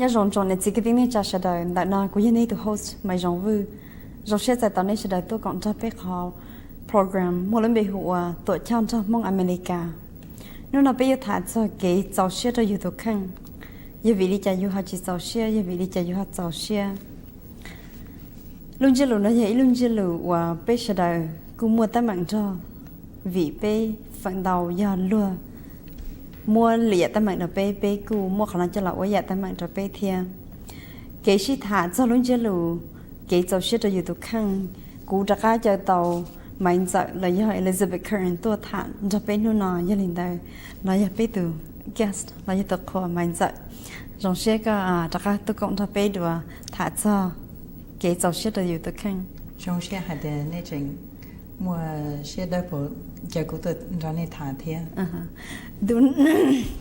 Nyob zoo tsoom niam txiv kwv tij neej tsa sawv daws, ntawm no kuv yog nej tus host Maiv Zoov Vwj. Zoo siab txais tos nej sawv daws tuaj koom nrog peb qhov program muaj lub npe hu ua Tuam Choj nrog Hmoob Amelikas. Hnub no peb yuav tham txog kev txaus siab rau yus tus kheej. Yog vim li cas yus ho tsis txaus siab, yog vim li cas yus ho txaus siab? Lub ntsiab lus no yog ib lub ntsiab lus uas peb sawv daws kuj muaj teeb meem nrog, vim peb feem ntau yog luag muab lwm yam teeb meem rau peb, peb kuj muaj qhov no coj los ua yam teeb meem rau peb thiab. Kev sib tham txog lub ntsiab lus kev txaus siab rau yus tus kheej, kuv rov qab caw tau Maiv Ntxawm los yog Elizabeth Curran tuaj tham nrog peb hnub no. Yog li ntawd, no yog peb tus guest los yog tus qhua Maiv Ntxawm. Zoo siab koj rov qab tuaj koom nrog peb dua tham txog kev txaus siab rau yus tus kheej. Zoo siab hais tias nej tseem muaj siab dawb paug caw kuv tuaj nrog nej tham thiab.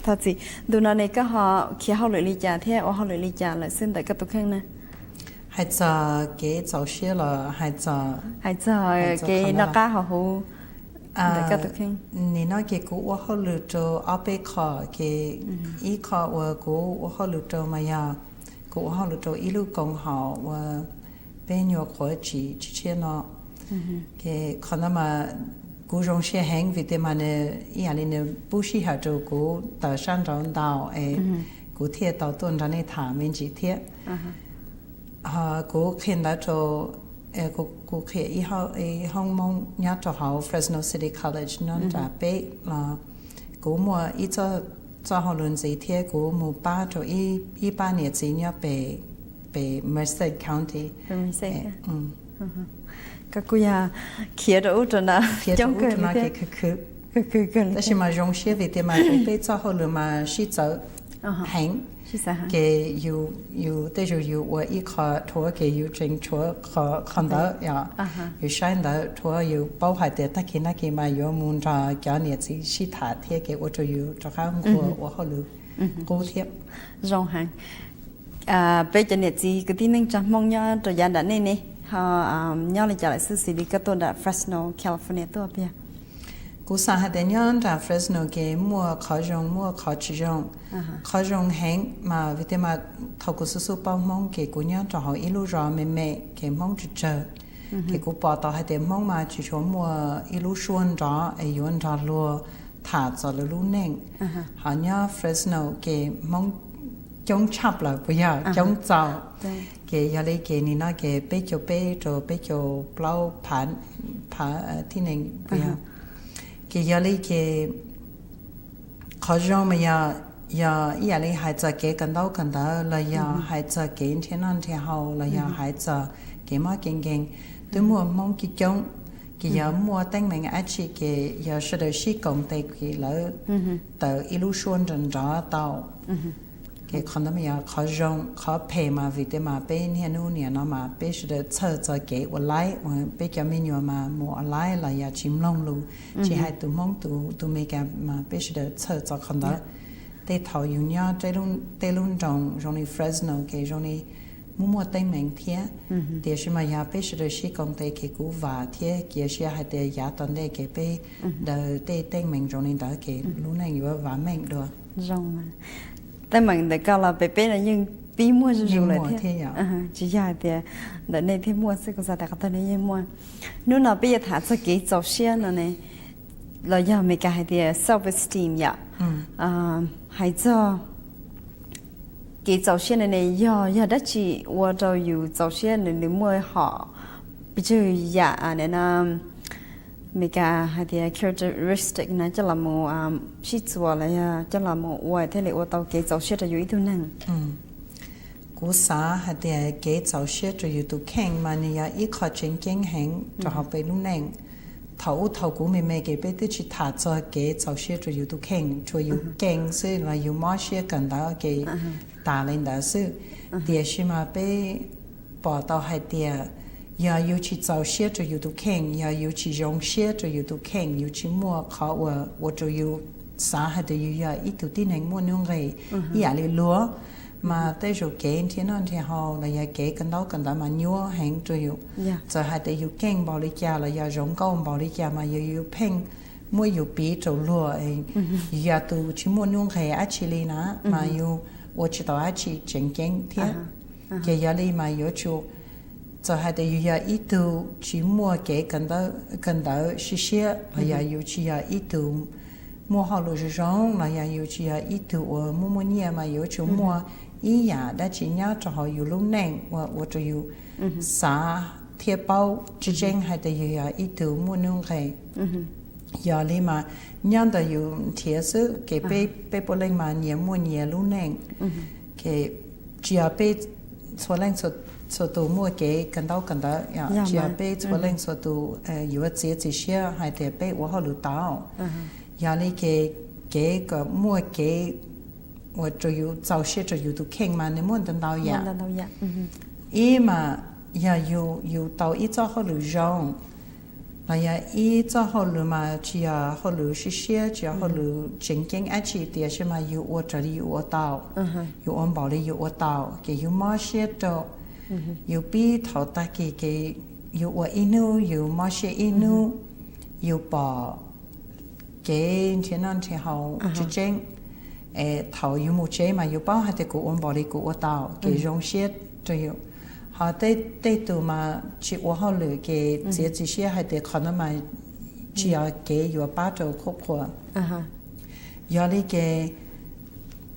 Thov txim, ntu no ne koj ho khiav hauj lwm li cas thiab ua hauj lwm li cas lawm xwb ntawm koj tus kheej na? Hais txog kev txaus siab los hais txog, hais txog kev noj qab haus huv ntawm koj tus kheej? Nim no ces kuv ua hauj lwm rau ob peb qho, ces ib qho uas kuv ua hauj lwm rau mas yog kuv ua hauj lwm rau ib lub koom haum uas peb nyuam qhuav tsim tshiab no. Ces qhov no mas kuv zoo siab heev vim tias mas nws ib yam li nws pub sij hawm rau kuv tawm sab nraud ntau es kuv thiaj tau tuaj nrog nej tham me ntsis thiab. Ho kuv qhia ntawv rau, kuv qhia ib hoob Hmoob nyob rau hauv Fresno City College nyob nram peb los kuv muaj ib txoj hauj lwm ntxiv thiab kuv mus pab rau ib pab niam txiv nyob pem Merced County. Koj kuj yog khiav rau ub rau no coob kawg li thiab. Tab sis mas zoo siab vim tias mas peb txoj hauj lwm mas sib txawv heev, ces yus tej zaum yus ua ib qho rhuav ces yus tseem tshuav qhov ntawd, yus saib ntawd rhuav yus paub hais tias tag kis nag kis mas yuav mus nrog cov niam txiv sib tham thiab ces ua rau yus rov qab nquag ua hauj lwm qub thiab. Zoo heev. Peb cov niam txiv kwv tij neej tsa Hmoob nyob rau yav nram nej ne ho nyob li cas lawm xwb xws li koj tuaj nram Fresno, California tuaj puas yog? Kuv xav hais tias nyob nram Fresno ces muaj qhov zoo muaj qhov tsis zoo. Qhov zoo heev mas vim tias mas thaum kuv xub xub paub Hmoob ces kuv nyob rau hauv ib lub zos me me ces Hmoob tsawg tsawg, ces kuv pom tau hais tias Hmoob mas tsis tshua muaj ib lub suab nrov es yuav nrog luag tham txog lawv lub neej. Ho nyob Fresno ces Hmoob coob tshaj plaws puas yog? Coob txaus. Ces yog li ces nim no ces peb caug peb rau peb caug plaub phav, phav tib neeg puas yog? Ces yog li ces qhov zoo mas yog, yog ib yam li hais txog kev kawm ntaub kawm ntawv los yog hais txog kev nrhiav noj nrhiav haus los yog hais txog kev mob kev nkeeg, twb muaj Hmoob coob coob. Ces yog muaj teeb meem dab tsi ces yog sawv daws sib koom tes ces lawv tawm ib lub suab nrov nrov tau. Ces qhov ntawd mas yog qhov zoo. Qhov phem mas vim tias mas peb niaj hnub nim no mas peb sawv daws txhawj txog kev ua laib, peb cov me nyuam mas mus ua laib los yog tsis mloog lus, tsis hais tus Hmoob tus Meskas mas peb sawv daws txhawj txog qhov ntawd. Tej thaum yus nyob tej lub nroog zoo li Fresno ces zoo li muaj muaj teeb meem thiab. Tiam sis mas yog peb sawv daws sib koom tes ces kuv vam thiab cia siab hais tias yav tom ntej ces peb daws tej teeb meem zoo li ntawd ces lub neej yuav vam meej dua. Zoo, teeb meem ntawm koj los pem peb no yeej pib muaj zuj zus lawm thiab. Tsis yog hais tias ntawm nej thiaj muaj xwb, kuv xav tias qhov twg nej yeej muaj. Hnub no peb yuav tham txog kev txaus siab no ne, los yog Meskas hais tias self esteem yom. Hais txog kev txaus siab no ne yog, yog dab tsi ua rau yus txaus siab, nws, nws muaj hom pes tsawg yam no, Meskas hais tias characteristic na coj los mus sib txuas los yog coj los mus ua thiaj li ua tau kev txaus siab rau yus ib tug neeg? Kuv xav hais tias kev txaus siab rau yus tus kheej mas nws yog ib qho tseem ceeb heev rau hauv peb lub neej. Thaum ub thaum kuv me me ces peb twb tsis tham txog kev txaus siab rau yus tus kheej, tsuas yus keej xwb los yus mob siab kawm ntawv ces tas li ntawd xwb. Tiam sis mas peb pom tau hais tias yog yus tsis txaus siab rau yus tus kheej, yog yus tsis zoo siab rau yus tus kheej, yus tsis muaj qhov uas ua rau yus xav hais tias yus yog ib tug tib neeg muaj nuj nqis ib yam li luag, mas tej zaum kev nrhiav noj nrhiav haus los yog kev kawm ntaub kawm ntawv mas nyuaj heev rau yus. Txawm hais tias yus keej npaum li cas los yog zoo nkauj npaum li cas mas yog yus pheej muab yus piv rau luag, yus yog tus tsis muaj nuj nqis dab tsi li na, mas yus ua tsis tau dab tsi tseem ceeb thiab. Ces yog li mas yuav tsum, txawm hais tias yus yog ib tug tsis muaj kev kawm ntawv siab siab los yog yus tsis yog ib tug muaj hauj lwm zoo zoo los yog yus tsis yog ib tug uas muaj muaj nyiaj mas yuav tsum muaj ib yam dab tsi nyob rau hauv yus lub neej uas ua rau yus xav thiab paub tseeb tseeb hais tias yus yog ib tug muaj nuj nqis. Yog li mas nyob ntawm yus nrhiav xwb ces peb puav leej mas nyias muaj nyias lub neej. Ces tsis yog peb txhua leej txhua tus muaj kev kawm ntaub kawm ntawv, tsis yog peb txhua leej txhua tus yuav txiav txim siab hais tias peb ua hauj lwm tau. Yog li ces kev kom muaj kev uas rau yus txaus siab rau yus tus kheej mas nws muaj ntau ntau yam. Ib mas yog yus, yus tau ib txoj hauj lwm zoo los yog ib txoj hauj lwm mas tsis yog hauj lwm siab siab, tsis yog hauj lwm tseem ceeb dab tsi tiam sis mas yus ua raws li yus ua tau, yus ua npaum li yus ua tau ces yus mob siab rau. Yus pib thaum tag kis ces yus ua ib hnub, yus mob siab ib hnub, yus pom kev nrhiav noj nrhiav haus tseeb tseeb. Thaum yus mus tsev mas yus paub hais tias kuv ua npaum li kuv ua tau ces zoo siab rau yus. Ho tej tus mas tsis ua hauj lwm ces txiav txim siab hais tias qhov no mas tsis yog kev yuav pab rau qhuab qhuas. Yog li ces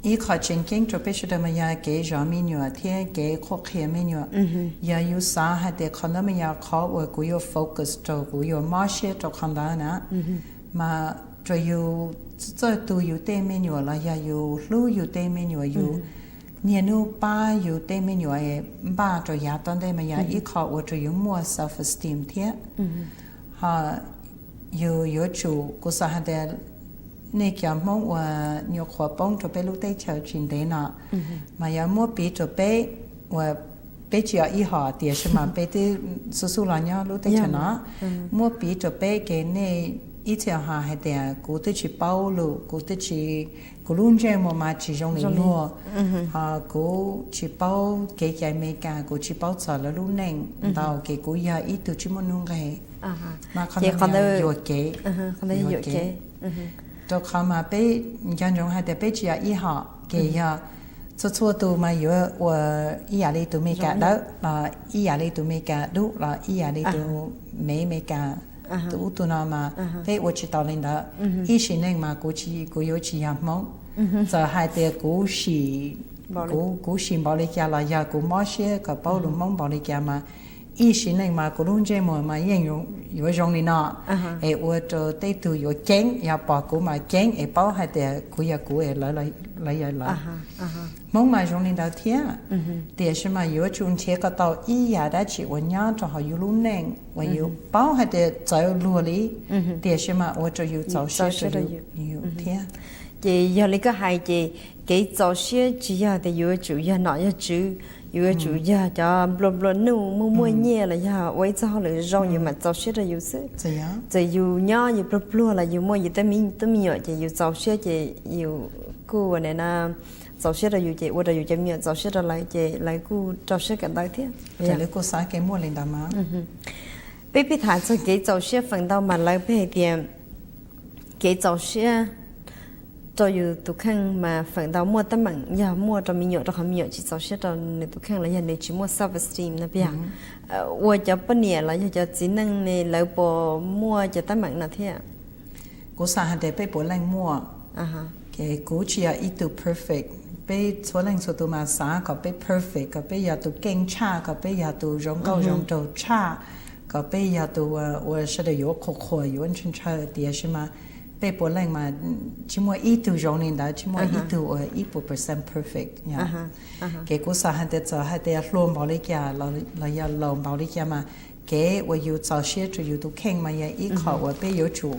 ib qho tseem ceeb rau peb sawv daws mas yog kev zov me nyuam thiab kev qhuab qhia me nyuam. Yog yus xav hais tias qhov ntawd mas yog qhov uas kuv yuav focus rau, kuv yuav mob siab rau qhov ntawd na, mas rau yus txawj tu yus tej me nyuam los yog yus hlub yus tej me nyuam, yus niaj hnub pab yus tej me nyuam npaj rau yav tom ntej mas yog ib qho ua rau yus muaj self esteem thiab. Ho yus yuav tsum, kuv xav hais tias nej cov Hmoob uas nyuam qhuav poob rau peb lub teb chaws tsis ntev no, mas yog muab piv rau peb uas peb tsis yog ib hom tiam sis mas peb twb xub xub los nyob lub teb chaws no, muab piv rau peb ces nej ib txhia ho hais tias kuv twb tsis paub lus, kuv twb tsis, kuv lub ntsej muag mas tsis zoo li luag, ho kuv tsis paub kev cai Amelikas, kuv tsis paub txog lawv lub neej ntau ces kuv yog ib tug tsis muaj nuj nqis. Mas qhov no yuam kev, yuam kev. Rau qhov mas peb nco ntsoov hais tias peb tsis yog ib hom, ces yog txhua txhua tus mas yuav ua ib yam li tus Amelikas dawb los ib yam li tus Amelikas dub los ib yam li tus Mev Amelikas, tus ub tus no mas peb ua tsis tau li ntawd. Ib sim neej mas kuv yuav tsis yog Hmoob. Txawm hais tias kuv sim, kuv sim npaum li cas los yog kuv mob siab kom paub lus Hmoob npaum li cas mas ib sim neej mas kuv lub ntsej muag mas yeej yuav zoo li no, es ua rau tej tug yuav ceeb, yog pom kuv mas ceeb es paub hais tias kuv yog kuv es lawv yog lawv. Hmoob mas zoo li ntawd thiab, tiam sis mas yuav tsum nrhiav kom tau ib yam dab tsi uas nyob rau hauv yus lub neej uas yus paub hais tias txawv luag li, tiam sis mas ua rau yus txaus siab rau yus thiab. Ces yog li koj hais ces kev txaus siab tsis yog tias yuav tsum yog nom yog tswv, yuav tsum yog cov nplua nplua nuj muaj muaj nyiaj los yog ua ib txoj hauj lwm zoo yus mam txaus siab rau yus xwb. Txawm yus nyob yus pluag pluag los yus muaj yus tej me tub me nyuam ces yus txaus siab ces yus kuj ua na, txaus siab rau yus ces ua rau yus cov me nyuam txaus siab rau lawv ces lawv kuj rau siab kawm ntawv thiab. Raws li kuv xav kev muaj li ntawd mas peb pib tham txog kev txaus siab feem ntau mas lawv pheej hais tias kev txaus siab rau yus tus kheej mas feem ntau muaj teeb meem yog muaj rau me nyuam, rau qhov me nyuam tsis txaus siab rau nws tus kheej los yog nws tsis muaj self esteem no peb yog. Ua cov poj niam los yog cov txiv neej ne lawv puas muaj cov teeb meem no thiab? Kuv xav hais tias peb puav leej muaj. Kuv tsis yog ib tug perfect. Peb txhua leej txhua tus mas xav kom peb perfect, kom peb yog tus keej tshaj, kom peb yog tus zoo nkauj zoo nraug tshaj, kom peb yog tus ua sawv daws yuav qhuas qhuas yuav ntshaw ntshaw, tiam sis mas peb puav leej mas tsis muaj ib tug zoo li ntawd, tsis muaj ib tug uas ib puas percent perfect. Ces kuv xav hais tias txawm hais tias hluas npaum li cas los yog laus npaum li cas mas kev uas yus txaus siab rau yus tus kheej mas yog ib qho uas peb yuav tsum,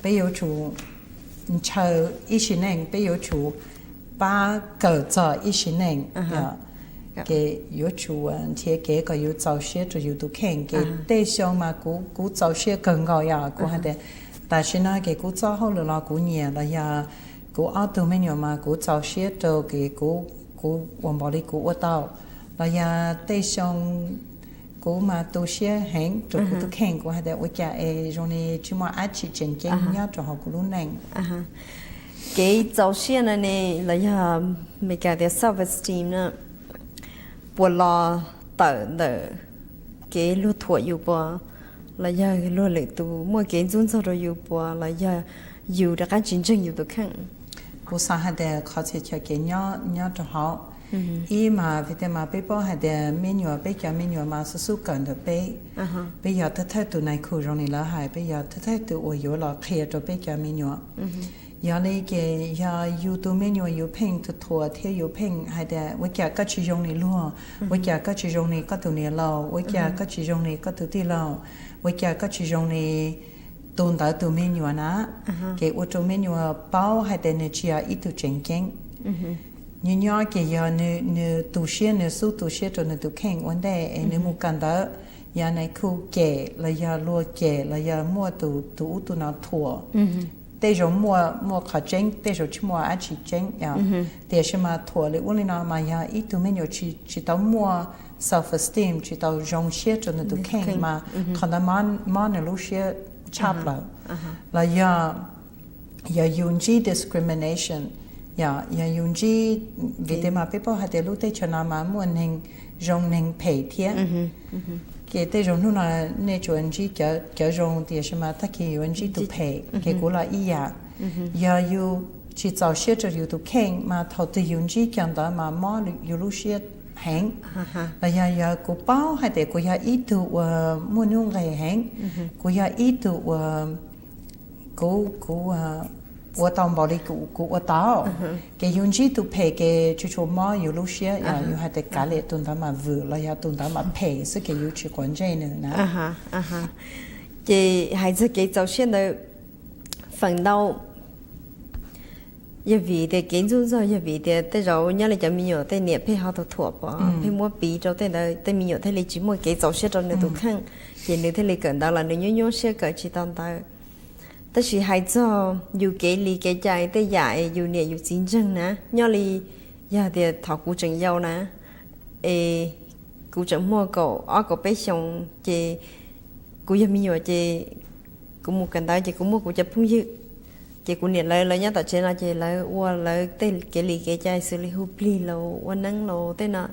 peb yuav tsum ntshaw ib sim neej, peb yuav tsum pab kawm txog ib sim neej. Ces yuav tsum nrhiav kev kom yus txaus siab rau yus tus kheej. Ces tej xyoo mas kuv, kuv txaus siab kawg nkaus yom, kuv hais tias tam sim no ces kuv txoj hauj lwm los kuv nyiam los yog kuv ob tug me nyuam mas kuv txaus siab rau kev kuv, kuv ua npaum li kuv ua tau. Los yog tej xyoo kuv mas tu siab heev rau kuv tus kheej, kuv hais tias ua cas es zoo li tsis muaj dab tsi tseem ceeb nyob rau hauv kuv lub neej. Kev txaus siab no ne, los yog Meskas tias self-esteem na, puas los tawm ntawm kev luag thuam yus puas, los yog luag lwm tus muaj kev ntxub ntxaug rau yus puas, los yog yus rov qab tsis ntseeg yus tus kheej? Kuv xav hais tias qhov txhia chaw kev nyob nyob rau hauv. Ib mas vim tias mas peb paub hais tias me nyuam, peb cov me nyuam mas xub xub kawm ntawm peb. Peb yog thawj thawj tus nais khu zoo li lawv hais, peb yog thawj thawj tus uas yuav los qhia rau peb cov me nyuam. Yog li ces yog yus tus me nyuam yus pheej tus thuam thiab yus pheej hais tias ua cas koj tsis zoo li luag, ua cas koj tsis zoo li koj tus niam laus, ua cas koj tsis zoo li koj tus tij laug, ua cas koj tsis zoo li tus ntawd tus me nyuam na, ces ua rau me nyuam paub hais tias nws tsis yog ib tug tseem ceeb. Nyob nyob ces yog nws tu siab, nws xub tu siab rau nws tus kheej ua ntej es nws mus kawm ntawv, yog nais khu cem los yog luag cem los yog muaj tus ub tus no thuam. Tej zaum muaj muaj qhov tseeb, tej zaum tsis muaj dab tsi tseeb, tiam sis mas thuam li ub li no mas yog ib tug me nyuam tsis tau muaj self-esteem, tsis tau zoo siab rau nws tus kheej mas qhov ntawd mob nws lub siab tshaj plaws. Los yog yog yus ntsib discrimination, yog yus ntsib, vim tias mas peb paub hais tias lub teb chaws no mas muaj neeg zoo neeg phem thiab. Ces tej zaum hnub no nej tsuas ntsib cov zoo tiam sis mas tag kis yuav ntsib tus phem, ces kuv los ib yam. Yog yus tsis txaus siab rau yus tus kheej mas thaum twg yus ntsib cov ntawd mas mob yus lub siab heev. Los yog yog kuv paub hais tias kuv yog ib tug uas muaj nuj nqis heev, kuv yog ib tug uas kuv kuv ua tau npaum li kuv ua tau, ces yus ntsib tus phem ces tsuas tsuas mob yus lub siab, yus hais tias kav liam tus ntawd mas vwm los yog tus ntawd mas phem xwb ces yus tsis quav ntsej nws na. Ces hais txog kev txaus siab ntawd, feem ntau yog vim tias kev ntxub ntxaug, yog vim tias tej zaum nyob li cov me nyuam tej niam pheej ho tus thuam pom, pheej muab piv rau tej ntawd, tej me nyuam thiaj li tsis muaj kev txaus siab rau nws tus kheej, ces nws thiaj li kawm ntawv los nws nyuaj nyuaj siab kawm tsis tau ntawv. Tab sis hais txog yus kev li kev cai tej yam es yus niam yus txiv ntseeg na, nyob li yog tias thaum kuv tseem yau na, es kuv tseem muaj kaum ob kaum peb xyoos ces kuv yog me nyuam ces kuv mus kawm ntawv ces kuv muaj kuv cov phooj ywg, ces kuv niam lawv lawv nyob tom tsev no ces lawv ua lawv tej kev li kev cai xws li hu plig los ua neeb los tej no,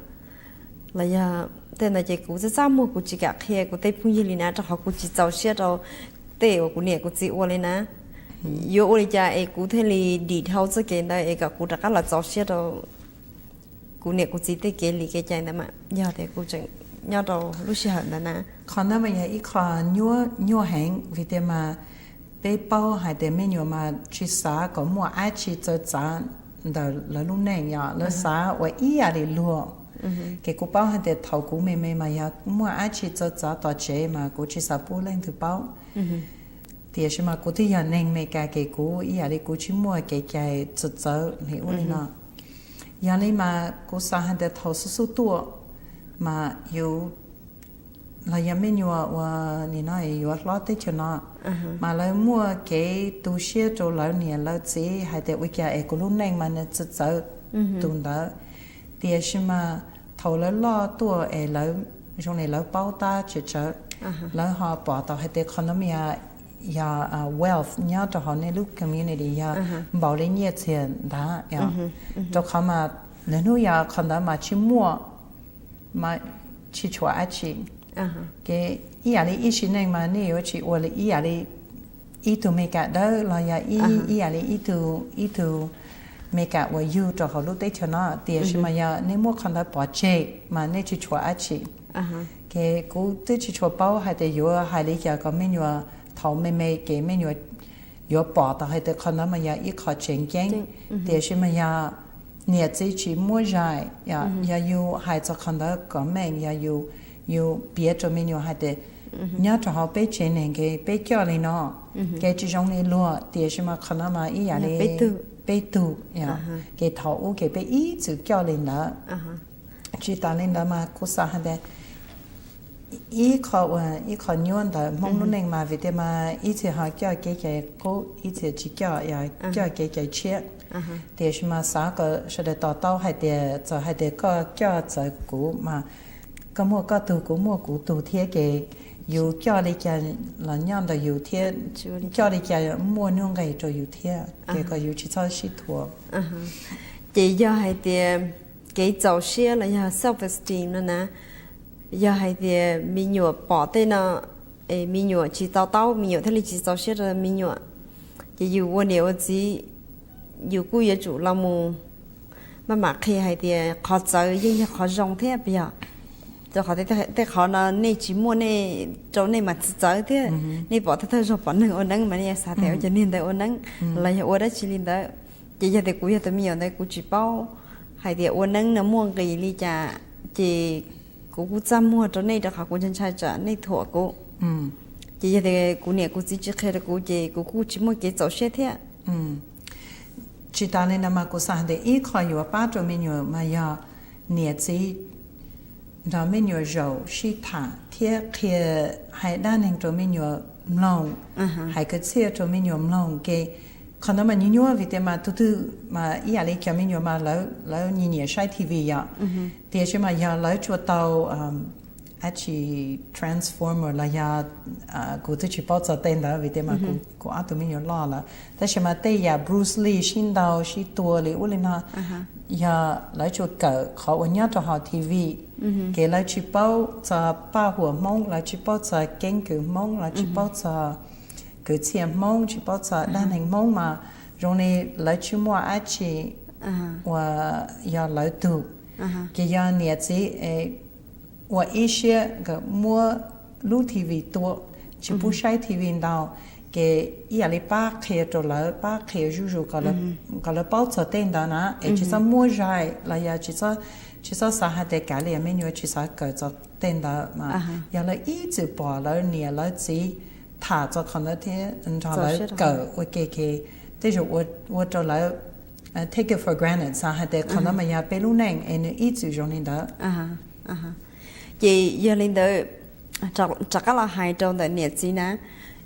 los yog tej ntawd ces kuv txaj txaj muag kuv tsis kam qhia kuv tej phooj ywg li na, rau qhov kuv tsis txaus siab rau tej uas kuv niam kuv txiv ua li na. Yuav ua li cas es kuv thiaj li dim dhau txoj kev ntawd es kom kuv rov qab los txaus siab rau kuv niam kuv txiv tej kev li kev cai ntawd mas yog tias kuv tseem nyob rau lub sij hawm ntawd na. Qhov ntawd mas yog ib qho nyuaj heev vim tias mas peb paub hais tias me nyuam mas tsis xav kom muaj dab tsi txawv txav ntawm lawv lub neej, yog lawv xav ua ib yam li luag. Ces kuv paub hais tias thaum kuv me me mas yog muaj dab tsi txawv txav tom tsev mas kuv tsis xav pub leej twg paub. Tiam sis mas kuv twb yog neeg Meskas ces kuv ib yam li kuv tsis muaj kev cai txawv txawv li ub li no. Yog li mas kuv xav hais tias thaum xub xub tuaj mas yus los yog me nyuam uas nim no yuav hlob teb chaws no, mas lawv muaj kev tu siab rau lawv niam lawv txiv hais tias ua cas es kuv lub neej mas nws txawv txawv tus ntawd. Tiam sis mas thaum lawv loj tuaj es lawv zoo li lawv paub tab tsis tsawv, lawv ho pom tau hais tias qhov no mas yog wealth nyob rau hauv nej lub community, yog npaum li nyiaj txiag ntawd. Rau qhov mas lwm hnub yog qhov ntawd mas tsis muaj, mas tsis tshuav dab tsi. Ces ib yam li ib sim neej mas nej yuav tsis ua li ib yam li ib tug Meskas dawb los yog ib yam li ib tug ib tug Meskas uas yug rau hauv lub teb chaws no, tiam sis mas yog nej muab qhov ntawd pov tseg mas nej tsis tshuav dab tsi. Ces kuv twb tsis tshua paub hais tias yuav hais li cas kom me nyuam thaum me me ces me nyuam yuav pom tau hais tias qhov ntawd mas yog ib qho tseem ceeb. Tiam sis mas yog niam txiv tsis muab zais, yog yus hais txog qhov ntawd kom meej, yog yus piav rau me nyuam hais tias nyob rau hauv peb tsev neeg ces peb coj li no, ces tsis zoo li luag, tiam sis mas qhov no mas ib yam li peb tug, ces thaum ub ces peb ib txwm coj li ntawd. Tsis tas li ntawd mas kuv xav hais tias ib qho, ib qho nyuaj ntawm Hmoob lub neej mas vim tias mas ib txhia ho coj kev cai qub, ib txhia tsis coj, coj kev cai tshiab. Tiam sis mas xav kom sawv daws to taub hais tias txawm hais tias koj coj txawv kuv mas koj muaj koj tug, kuv muaj kuv tug thiab ces yus coj li cas los nyob ntawm yus thiab, coj li cas muaj nuj nqis rau yus thiab, ces kom yus tsis txhob sib thuam. Ces yog hais tias kev txaus siab los yog self esteem no na, yog hais tias me nyuam pom tej no, es me nyuam tsis to taub, me nyuam thiaj li tsis txaus siab rau me nyuam. Ces yus ua niam ua txiv, yus kuj yuav tsum los mus maj mam qhia hais tias qhov txawv yeej yog qhov zoo thiab puas yog? Rau qhov tej qhov no nej tsis muaj nej, rau nej mas txawv txawv thiab. Nej pom thawj thawj zaug pom neeg ua neeb mas nej xav tias ua cas niag ntawd ua neeb los yog ua dab tsi li ntawd. Ces yog tias kuv yog tus me nyuam ntawd kuv tsis paub hais tias ua neeb no muaj nqis li cas, ces kuv kuj txaj muag rau nej rau qhov kuv ntshai ntshai tsam nej thuam kuv. Ces yog tias kuv niam kuv txiv tsis qhia rau kuv ces kuv kuj tsis muaj kev txaus siab thiab. Tsis tas li ntawd mas kuv xav hais tias ib qho yuav pab rau me nyuam mas yog niam txiv nrog me nyuam zaum sib tham thiab qhia, hais dab neeg rau me nyuam mloog, hais kwv txhiaj rau me nyuam mloog. Ces qhov ntawd mas nyuaj nyuaj vim tias mas tus twg mas ib yam li cov me nyuam mas lawv nyiam nyiam saib T V yom, tiam sis mas yog lawv tsuas tau dab tsi Transformer los yog, kuv twb tsis paub txog tej ntawd vim tias mas kuv ob tug me nyuam loj lawm, tab sis mas tej yam Bruce Lee sib ntaus sib tua li ub li no, yog lawv tsuas kawm qhov uas nyob rau hauv T V, ces lawv tsis paub txog paj huam Hmoob, lawv tsis paub txog keeb kwm Hmoob, lawv tsis paub txog kwv txhiaj Hmoob, tsis paub txog dab neeg Hmoob mas zoo li lawv tsis muaj dab tsi uas yog lawv tug. Ces yog niam txiv ua ib siab muab lub T V tua, tsis pub saib T V ntau, ces ib yam li pab qhia rau lawv, pab qhia zuj zus kom lawv paub txog tej ntawd na, es tsis txhob muab zais los yog tsis txhob xav hais tias kav liam me nyuam tsis xav kawm txog tej ntawd mas yog lawv ib txwm pom lawv niam lawv txiv tham txog qhov ntawd thiab nrog lawv kawm ua ke, tej zaum ua rau lawv take it for granted, xav hais tias qhov ntawd mas yog peb lub neej es nws ib txwm zoo li ntawd. Ces yog li ntawd, rov qab los hais rau ntawm niam txiv na,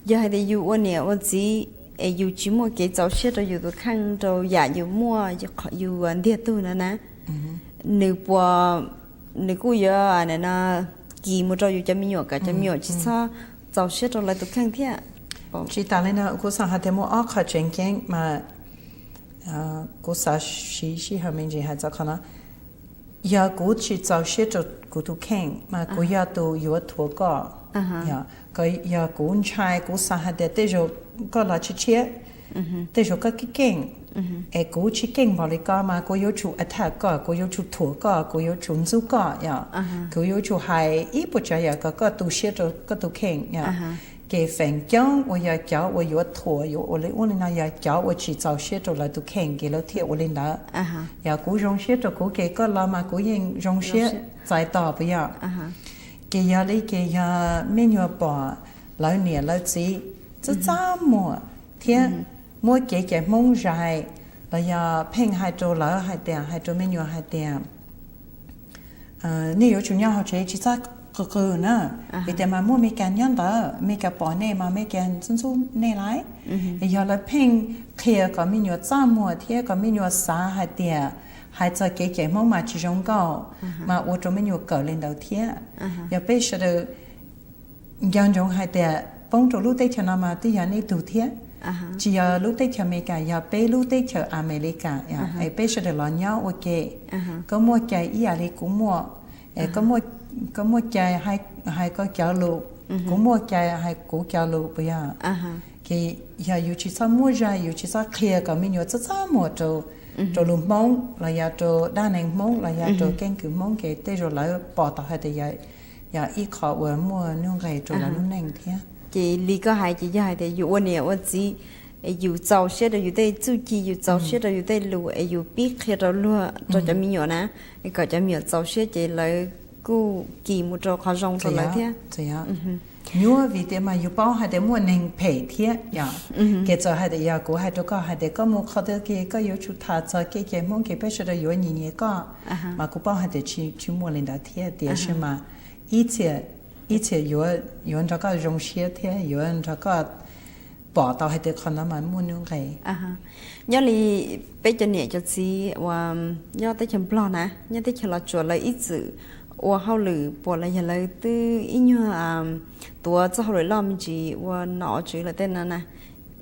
yog hais tias yus ua niam ua txiv es yus tsis muaj kev txaus siab rau yus tus kheej rau yam yus muaj, yus ntiag tug na na, nws puas, nws kuj yuav no kis mus rau yus cov me nyuam kom cov me nyuam tsis txhob txaus siab rau lawv tus kheej thiab? Tsis tas li no, kuv xav hais tias muaj ob qho tseem ceeb mas kuv xav siv sij hawm me ntsis hais txog qhov no. Yog kuv tsis txaus siab rau kuv tus kheej mas kuv yog tus yuav thuam koj. Yog kuv ntshai, kuv xav hais tias tej zaum koj los tshiab tshiab, tej zaum koj keej keej, es kuv tsis keej npaum li koj mas kuv yuav tsum attack koj, kuv yuav tsum thuam koj, kuv yuav tsum ntxub koj, yog kuv yuav tsum hais ib puas tsav yam kom koj tu siab rau koj tus kheej. Ces feem coob uas yog cov uas yuav thuam yuav ua li ub li no yog cov uas tsis txaus siab rau lawv tus kheej ces lawv thiaj ua li ntawd. Yog kuv zoo siab rau kuv ces koj los mas kuv yeej zoo siab txais tos puas yog? Ces yog li ces yog me nyuam pom lawv niam lawv txiv txaj txaj muag thiab muab kev cai Hmoob zais los yog pheej hais rau lawv hais tias, hais rau me nyuam hais tias nej yuav tsum nyob hauv tsev tsis txhob qw qw na, vim tias mas muaj Meskas nyob ntawd, Meskas pom nej mas Meskas ntxub ntxub nej lauj. Yog lawv pheej qhia kom me nyuam txaj muag thiab kom me nyuam xav hais tias hais txog kev cai Hmoob mas tsis zoo nkauj, mas ua rau me nyuam kawm li ntawd thiab. Yog peb sawv daws nco ntsoov hais tias poob rau lub teb chaws no mas twb yog nej tug thiab, tsis yog lub teb chaws Amelikas, yog peb lub teb chaws Amelikas, es peb sawv daws los nyob ua ke. Koj muaj cai ib yam li kuv muaj, koj muaj cai hais koj cov lus, kuv muaj cai hais kuv cov lus puas yog? Ces yog yus tsis txhob muab zais, yus tsis txhob qhia kom me nyuam txaj txaj muag rau lus Hmoob los yog rau dab neeg Hmoob los yog rau keeb kwm Hmoob ces tej zaum lawv pom tau hais tias yog ib qho uas muaj nuj nqis rau lawv lub neej thiab. Ces li koj hais ces yog hais tias yus ua niam ua txiv, yus txaus siab rau yus tej txuj ci, yus txaus siab rau yus tej lus es yus pib qhia rau luag, rau cov me nyuam na, kom cov me nyuam txaus siab ces lawv kuj kis mus rau qhov zoo rau lawv thiab. Nyuaj vim tias mas yus paub hais tias muaj neeg phem thiab yom. Ces txawm hais tias yog kuv hais rau koj hais tias koj mus qhov twg ces koj yuav tsum tham txog kev cai Hmoob ces peb sawv daws yuav nyiam nyiam koj, mas kuv paub hais tias tsis muaj li ntawd thiab, tiam sis mas ib txhia, ib txhia yuav nrog koj zoo siab thiab yuav nrog koj pom tau hais tias qhov ntawd mas muaj nuj nqis. Nyob li peb cov niam cov txiv uas nyob teb chaws Nplog na, nyob teb chaws Los Tsuas lawv ib txwm ua hauj lwm puas los yog lawv twb ib nyuag tuav txoj hauj lwm loj me ntsis ua nom ua tswv lawm tej no na,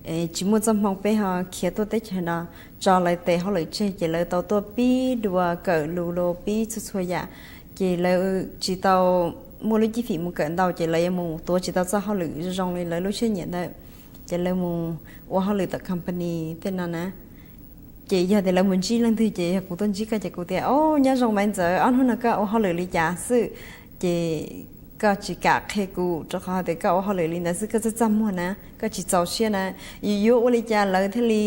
tsis muaj txoj hmoo peb ho khiav tuaj teb chaws no tso lawv tes hauj lwm tseg ces lawv tau tuaj pib dua kawm lus los pib txhua txhua yam, ces lawv tsis tau muaj lub cib fim mus kawm ntau ces lawv yuav mus tuav tsis tau txoj hauj lwm zoo li lawv lub siab nyiam ntawd, ces lawv mus ua hauj lwm tom company tej no na. Ces yog tias lawv mus ntsib leej twg ces yog kuv tuaj ntsib koj ces kuv tias, o, nyob zoo Maiv Ntxawm, ob hnub no koj ua hauj lwm li cas xwb? Ces koj tsis kam qhia kuv rau qhov tias koj ua hauj lwm li ntawd xwb koj txaj txaj muag na, koj tsis txaus siab na. Yus yuav ua li cas lawv thiaj li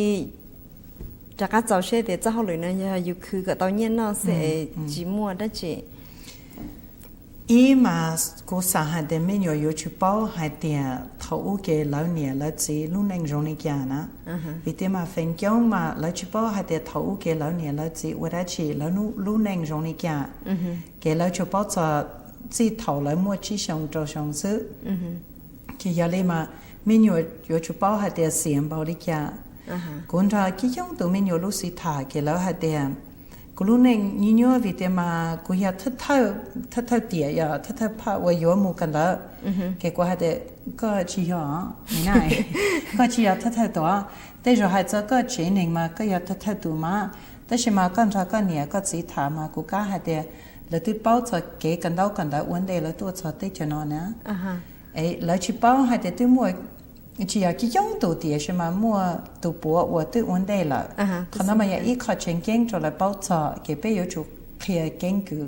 rov qab txaus siab tias txoj hauj lwm no yog yus khwv kom tau nyiaj noj xwb es tsis muaj dab tsi? Ib mas kuv xav hais tias me nyuam yuav tsum paub hais tias thaum ub ke lawv niam lawv txiv lub neej zoo li cas na. Vim tias mas feem coob mas lawv tsis paub hais tias thaum ub ke lawv niam lawv txiv ua dab tsi, lawv lub neej zoo li cas, ces lawv tsuas paub txog txij thaum lawv muaj tsib xyoo rau xyoo xwb. Ces yog li mas me nyuam yuav tsum paub hais tias xiam npaum li cas. Kuv nrog coob coob tus me nyuam lub xim tham ces lawv hais tias kuv lub neej nyuaj nyuaj vim tias mas kuv yog thawj thawj tiam, yog thawj thawj phaj uas yuav mus kawm ntawv. Ces kuv hais tias koj tsis yog, koj tsis yog thawj thawj tus. Tej zaum hais txog koj tsev neeg mas koj yog thawj thawj tus mas, tab sis mas koj nrog koj niam koj txiv tham mas kuv kam hais tias lawv twb paub txog kev kawm ntaub kawm ntawv ua ntej lawv tuaj txog teb chaws no na. Lawv tsis paub hais tias twb muaj, tsis yog coob coob tus tiam sis mas muaj tus puav uas twb ua ntej lawm. Qhov no mas yog ib qho tseem ceeb rau lawv paub txog, ces peb yuav tsum qhia keeb kwm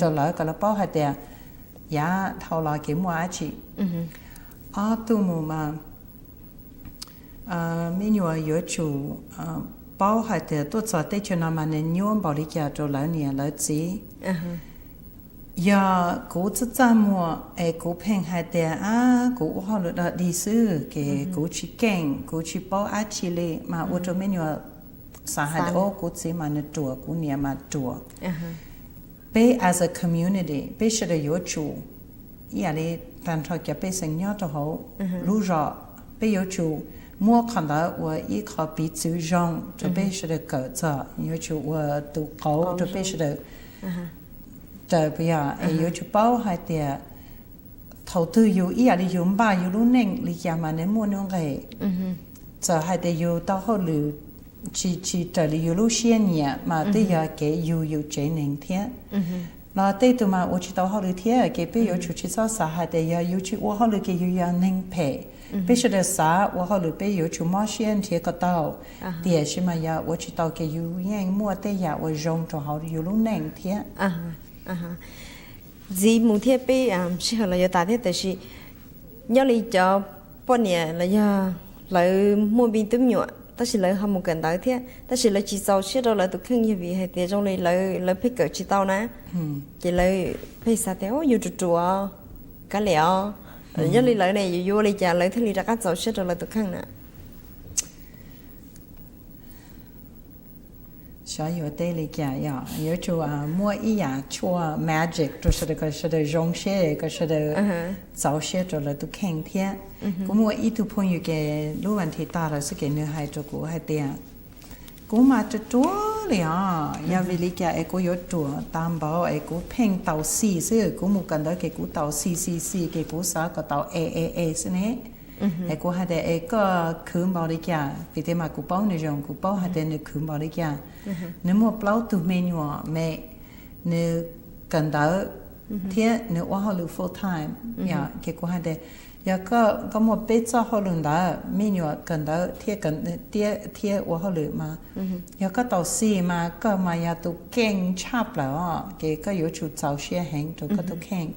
rau lawv kom lawv paub hais tias yav dhau los kev muaj dab tsi. Ob tug mus mas me nyuam yuav tsum paub hais tias tuaj txog teb chaws no mas nws nyuaj npaum li cas rau lawv niam lawv txiv. Yog kuv txaj txaj muag es kuv pheej hais tias, ab, kuv ua hauj lwm dog dig xwb ces kuv tsis keej, kuv tsis paub dab tsi li mas ua rau me nyuam xav hais tias, o, kuv txiv mas nws ruam, kuv niam mas ruam. Peb as a community peb sawv daws yuav tsum, ib yam li tag nrho cov pej xeem nyob rau hauv lub zos, peb yuav tsum muab qhov ntawd ua ib qho piv txwv zoo rau peb sawv daws kawm txog, yuav tsum ua tus qauv rau peb sawv daws raws, puas yog? Es yuav tsum paub hais tias thaum twg yus ib yam li yus npaj yus lub neej li cas mas nws muaj nuj nqis. Txawm hais tias yus tau hauj lwm tsis, tsis raws li yus lub siab nyiam mas twb yog kev yug yus tsev neeg thiab. Los tej tug mas ua tsis tau hauj lwm thiab, ces peb yuav tsum tsis txhob xav hais tias yog yus tsis ua hauj lwm ces yus yog neeg phem. Peb sawv daws xav ua hauj lwm peb yuav tsum mob siab nrhiav kom tau, tiam sis mas yog ua tsis tau ces yus yeej muaj tej yam uas zoo rau hauv yus lub neej thiab. Ntxiv mus thiab peb sij hawm los yuav tas thiab, tab sis nyob li cov poj niam los yog lawv muaj me tub me nyuam tab sis lawv ho mus kawm ntawv thiab tab sis lawv tsis txaus siab rau lawv tus kheej yog vim hais tias zoo li lawv, lawv pheej kawm tsis tau na, ces lawv pheej xav tias, o, yus ruam ruam, kav liam os. Nyob li lawv ne, yus yuav ua li cas lawv thiaj li rov qab txaus siab rau lawv tus kheej na? Xyov yuav teb li cas, yog yuav tsum muaj ib yam tshuaj magic rau sawv daws kom sawv daws zoo siab, kom sawv daws txaus siab rau lawv tus kheej thiab. Kuv muaj ib tug phooj ywg ces lub vas thiv tag lawm xwb ces nws hais rau kuv hais tias, kuv mas ruam ruam li os, yog vim li cas es kuv yuav ruam tag npaum es kuv pheej tau C xwb, kuv mus kawm ntawv ces kuv tau C, C, C ces kuv xav kom tau A, A, A xwb ne. Es kuv hais tias, es koj khwv npaum li cas? Vim tias mas kuv paub nws zoo, kuv paub hais tias nws khwv npaum li cas. Nws muaj plaub tug me nyuam me, nws kawm ntawv thiab nws ua hauj lwm full time. Ces kuv hais tias, yog koj muaj peb txoj hauj lwm ntawd, me nyuam kawm ntawv thiab, thiab ua hauj lwm mas, yog koj tau C mas koj mas yog tus keej tshaj plaws os, ces koj yuav tsum txaus siab heev rau koj tus kheej.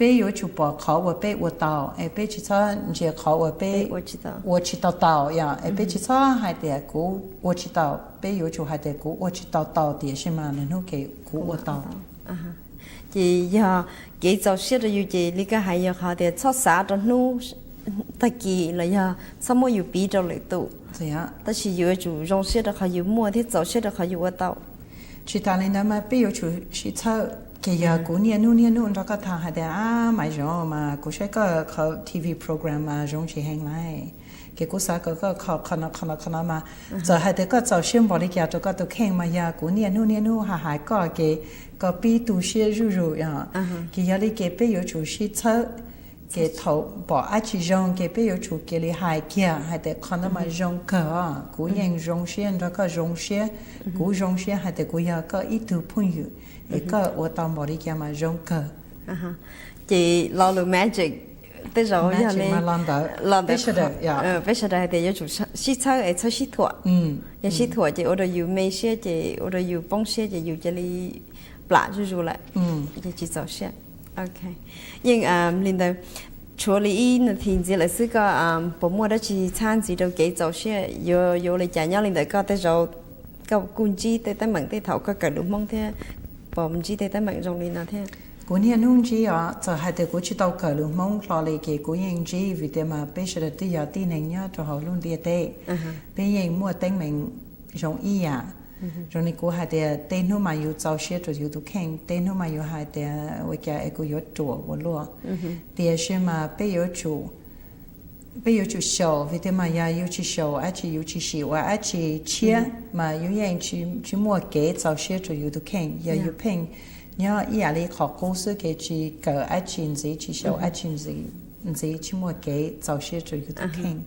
Peb yuav tsum pom qhov uas peb ua tau, es peb tsis txhob ntsia qhov uas peb ua tsis tau tau, yog es peb tsis txhob hais tias kuv ua tsis tau, peb yuav tsum hais tias kuv ua tsis tau tau tiam sis mas lwm hnub ces kuv ua tau. Ces yog kev txaus siab rau yus ces li koj hais yog qhov tias txhob xav rau hnub tag kis los yog txhob muab yus piv rau lwm tus, tab sis yus yuav tsum zoo siab rau qhov yus muaj thiab txaus siab rau qhov yus ua tau. Tsis tas li ntawd mas peb yuav tsum sib txhawb. Ces yog kuv niaj hnub niaj hnub nrog koj tham hais tias, ab, Maiv Zoo mas kuv saib koj qhov T V program mas zoo tsis heev lauj, Ces kuv xav kom koj kho qhov no qhov no qhov no mas, txawm hais tias koj txaus siab npaum li cas rau koj tus kheej mas yog kuv niaj hnub niaj hnub hais hais koj ces koj pib tu siab zuj zus. Ces yog li ces peb yuav tsum sib txhawb, ces thaum pom dab tsi zoo ces peb yuav tsum cia li hais kiag hais tias qhov no mas zoo kawg os, kuv yeej zoo siab nrog koj zoo siab, kuv zoo siab hais tias kuv yog koj ib tug phooj ywg, es koj ua tau npaum li cas mas zoo kawg. Ces lo lus magic tej zaum yog li, peb sawv daws hais tias yuav tsum sib txhawb es txhob sib thuam. Yog sib thuam ces ua rau yus me siab, ces ua rau yus poob siab ces yus cia li plam zuj zus lawm, ces tsis txaus siab. Yeej li ntawd, tshuav li ib nas this ntxiv lawm xwb, koj puas muaj dab tsi txhab ntxiv rau kev txaus siab? Yuav ua li cas nyob li ntawm koj tej zaum koj kuj ntsib tej teeb meem tej thaum koj kawm lus Hmoob thiab, puas ntsib tej teeb meem zoo li no thiab? Kuv niaj hnub ntsib os, txawm hais tias kuv tsis tau kawm lus Hmoob hlo li ces kuv yeej ntsib, vim tias mas peb sawv daws twb yog tib neeg nyob rau hauv lub ntiaj teb, peb yeej muaj teeb meem zoo ib yam. Zoo li kuv hais tias tej hnub mas yus txaus siab rau yus tus kheej, tej hnub mas yus hais tias ua cas es kuv yuav ruam ua luaj. Tiam sis mas peb yuav tsum xyaum, vim tias mas yog yus tsis xyaum dab tsi, yus tsis sim ua dab tsi tshiab mas yus yeej tsis muaj kev txaus siab rau yus tus kheej. Yog yus pheej nyob ib yam li qhov qub xwb ces tsis kawm dab tsi ntxiv, tsis xyaum dab tsi ntxiv, tsis muaj kev txaus siab rau yus tus kheej.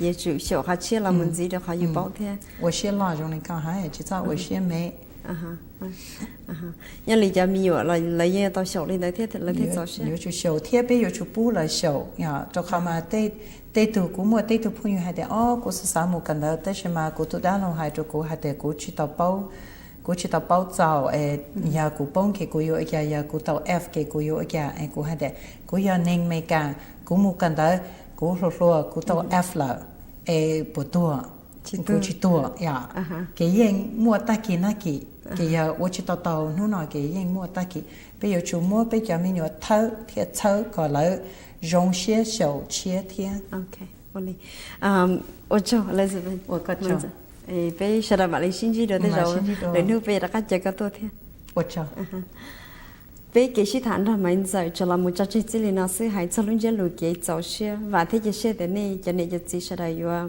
Yuav tsum xyaum qhov tshiab los mus ntxiv rau qhov yus paub thiab. Ua siab loj zoo li koj hais, tsis txhob ua siab me. Nyob li cov me nyuam lawv yeej tau xyaum li ntawd thiab lawv thiaj txaus siab. Yuav tsum xyaum thiab peb yuav tsum pub lawv xyaum, rau qhov mas tej tug, kuv muaj tej tug phooj ywg hais tias, o, kuv xav xav mus kawm ntawv tab sis mas kuv tus dab laug hais rau kuv hais tias kuv tsis tau paub, kuv tsis tau paub txaus es yog kuv poob ces kuv yuav ua cas, yog kuv tau F ces kuv yuav ua cas. Es kuv hais tias kuv yog neeg Meskas, kuv mus kawm ntawv, kuv hluas hluas kuv tau F lawm, es puas tuag? Kuv tsis tuag yom. Ces yeej muaj tag kis nag kis, ces yog ua tsis tau tau hnub no ces yeej muaj tag kis. Peb yuav tsum muab peb cov me nyuam thawb thiab txhawb kom lawv zoo siab xyaum tshiab thiab. Ua tsaug, peb sawv daws mam li sib ntsib dua tej zaum, lwm hnub peb yuav rov qab caw koj tuaj thiab. Ua tsaug. Peb kev sib tham nrog Maiv Ntxawm tsuas los mus tso tseg txij li no xwb, hais txog lub ntsiab lus kev txaus siab. Vam thiab cia siab tias nej cov niam cov txiv sawv daws yuav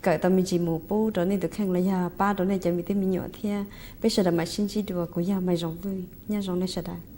kawm tau me ntsis mus pub rau nej tus kheej los yog pab rau nej cov me tub me nyuam thiab. Peb sawv daws mam sib ntsib dua, kuv yog Maiv Zoo Vwj, nyob zoo nej sawv daws.